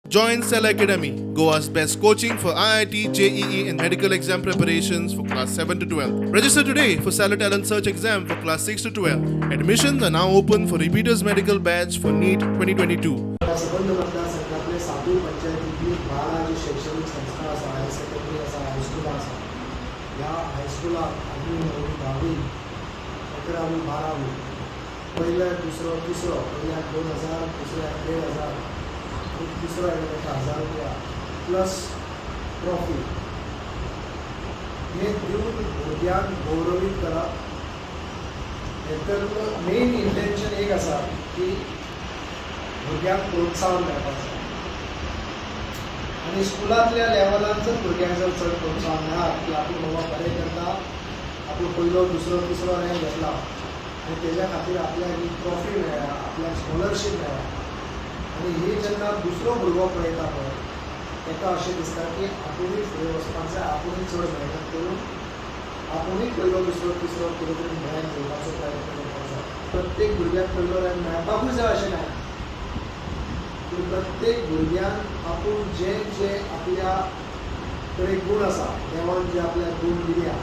Join Cell Academy, Goa's best coaching for IIT, JEE, and medical exam preparations for class 7 to 12. Register today for Stellar Talent Search exam for class 6 to 12. Admissions are now open for repeaters medical batch for NEET 2022. सबंद मतदारसंघातले सातूय पंचायतींतली 12 जी शैक्षणीक संस्था आसा, higher secondary आसा, हायस्कुलां आसा, ह्या हायस्कुलाक आठवी, णवी, धावी, 11वी, 12वी, पयल्या, दुसरो, तिसरो, पयल्याक 2000, दुसऱ्याक 1500 आनी तिसरो आयलो ताका 1000 रुपया प्लस ट्रॉफी हे दिवन भुरग्यांक गौरवीत करप. हेतूंतलो मेन इंटेन्शन एक आसा की भुरग्यांक प्रोत्साहन मेळपाक जाय आनी स्कुलांतल्या लेवलान जर भुरग्यांक जर चड प्रोत्साहन मेळत की आपूण बाबा बरें करता, आपूण पयलो, दुसरो, तिसरो रँक घेतला आनी तेज्या खातीर आपल्याक ही ट्रॉफी मेळ्ळ्या, आपल्याक स्कॉलरशीप मेळ्ळ्या, आनी ही जेन्ना दुसरो भुरगो पळयता पळय, ताका अशें दिसता की आपुणूय फुडें वचपाक जाय, आपुणूय चड मेहनत करून आपुणूय पयलो, दुसरो, तिसरो कितें तरी रँक घेवपाचो प्रयत्न करपाक जाय. प्रत्येक भुरग्याक पयलो रँक मेळपाकूय जाय अशें ना, पूण प्रत्येक भुरग्यान आपूण जे जे आपल्या कडेन गूण आसा, देवान जे आपल्याक गूण दिल्या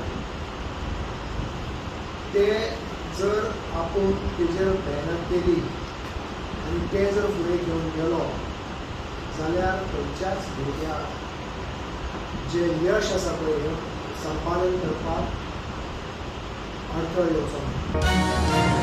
ते जर आपूण तेजेर मेहनत केली आनी ते जर फुडें घेवन गेलो जाल्यार खंयच्याच भुरग्याक जें यश आसा पळय हें संपादन करपाक अडथळो येवचो ना.